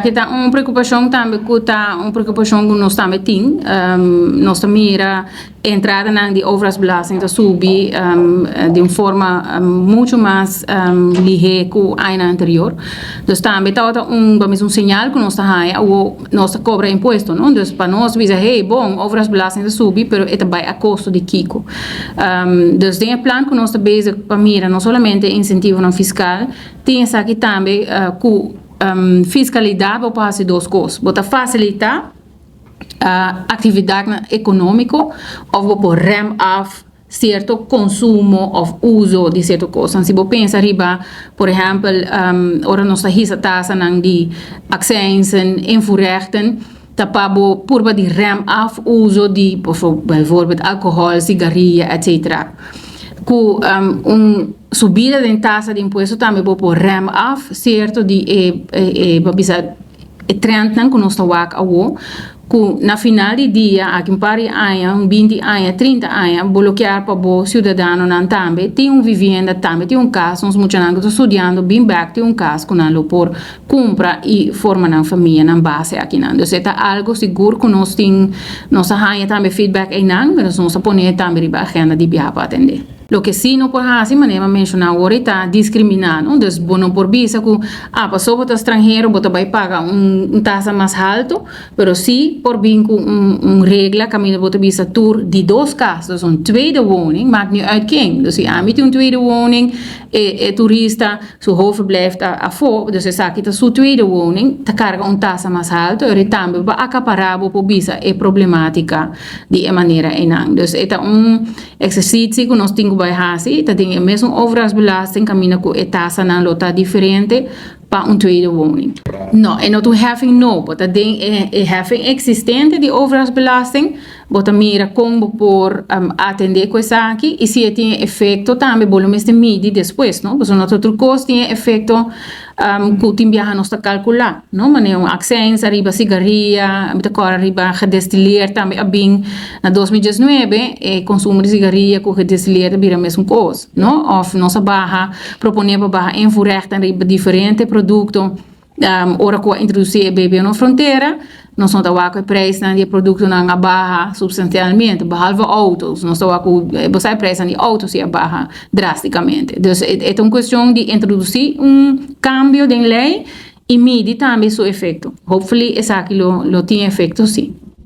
Esaki ta un preokupashon tambe ku ta un preokupashon ku nos tambe tin. Nos ta mira entradanan di overdrachtsbelasting ta subi di un forma muchu mas lihé ku añanan anterior. Dus tambe tabata un bami un señal ku nos ta haña awor nos ta kobra impuesto, no? Dus pa nos bisa hey bon overdrachtsbelasting ta subi pero e ta bai a kosto di kiko. Dus den e plan ku nos ta bezig pa mira no solamente insentivonan fiskal, tin esaki tambe ku Fiskalidat bo por hasi dos kos, bo ta fasilitá aktividatnan ekonómiko òf bo por rèm af sierto konsumo òf uso di sierto kosnan. Si bo pensa riba por ehèmpel ora nos ta hisa tasanan di akseinsen, invoerrechten, ta pa bo purba di rèm af uso di bijvoorbeeld alkohòl, sigaria, etsetera. Ku un subida den tasa di impuesto tambe bo por rèm af sierto di e e bo bisa e trendnan ku nos ta wak awo ku na final di dia aki un par di aña, un 20 aña, 30 aña bo lo kier pa bo siudadanonan tambe tin un vivienda, tambe tin un kas, nos muchanan ku ta studiando bin bèk tin un kas ku nan lo por kumpra i forma nan famia nan base akinan. Dus e ta algo sigur ku nos tin, nos a haña tambe feedback einan, pero nos a pone tambe riba agenda di biaha pa atendé. Loke sí no por hasi, manera mi a menshoná awor, e ta diskriminá, no? Dus bo no por bisa ku, ah, pasobra bo ta stranhero bo ta bai paga un tasa mas haltu, pero sí por bin ku un regla kaminda bo ta bisa tur di dos kas, dus un tweede woning, maakt niet uit ken. Dus si ami tin un tweede woning, e turista Su hoofdverblijf ta afó, dus esaki ta su tweede woning, ta karga un tasa mas haltu, eri tambe bo akapará bo por bisa e problematika di e manera einan. Dus e ta un eksersitio ku nos tin ku bai hasi, ta den e mesun overdrachtsbelasting kaminda ku e tasanan lo ta diferente pa un tweede woning. No, e no ta un heffing nobo, ta den e heffing eksistente di overdrachtsbelasting. Bo ta mira kon bo por atendé ku esaki i si e tin e efekto tambe bo lo mester midi despues, no? Pasobra no ta tur kos tin e efekto ku tin biaha nos ta kalkulá, no? Manera un aksèns ariba sigaria, mi ta kòrda riba gedestileer tambe a bin na 2019, e konsumo di sigaria ku gedestileer ta bira mesun kos, no? Òf nos a baha, proponé pa baha invoerrechten riba diferente produkto. Ora ku a introdusí e BBO na frontera, nos no ta wak ku e preisnan di e produktonan a baha supstansialmente, behalve outo's. Nos ta wak ku bo sa e preisnan di outo si a baha drástikamente. Dus e ta un kuestion di introdusí un kambio den lei i midi tambe su efekto. Hopefully esaki lo tin efekto si.